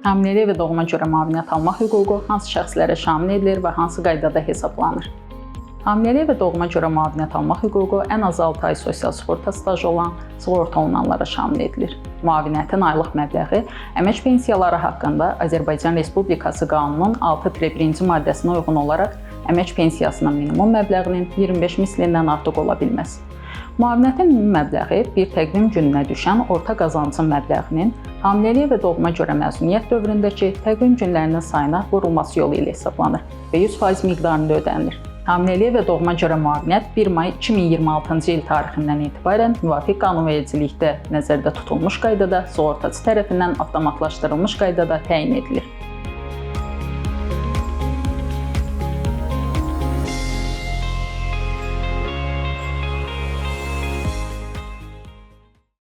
Hamiləliyə və doğuma görə müavinət almaq hüququ hansı şəxslərə şamil edilir və hansı qaydada hesablanır? Hamiləliyə və doğuma görə müavinət almaq hüququ ən az 6 ay sosial sığorta stajı olan sığorta olunanlara şamil edilir. Müavinətin aylıq məbləği əmək pensiyaları haqqında Azərbaycan Respublikası Qanununun 6-1-ci maddəsinə uyğun olaraq əmək pensiyasının minimum məbləğinin 25 mislindən artıq ola bilməz. Müavinətin ümumi məbləği bir təqvim gününə düşən orta qazancın məbləğinin hamiləliyə və doğuma görə məzuniyyət dövründəki təqvim günlərinin sayına vurulması yolu ilə hesablanır və 100% miqdarında ödənilir. Hamiləliyə və doğuma görə müavinət 1 may 2026-cı il tarixindən etibarən müvafiq qanunvericilikdə nəzərdə tutulmuş qaydada sığortaçı tərəfindən avtomatlaşdırılmış qaydada təyin edilir.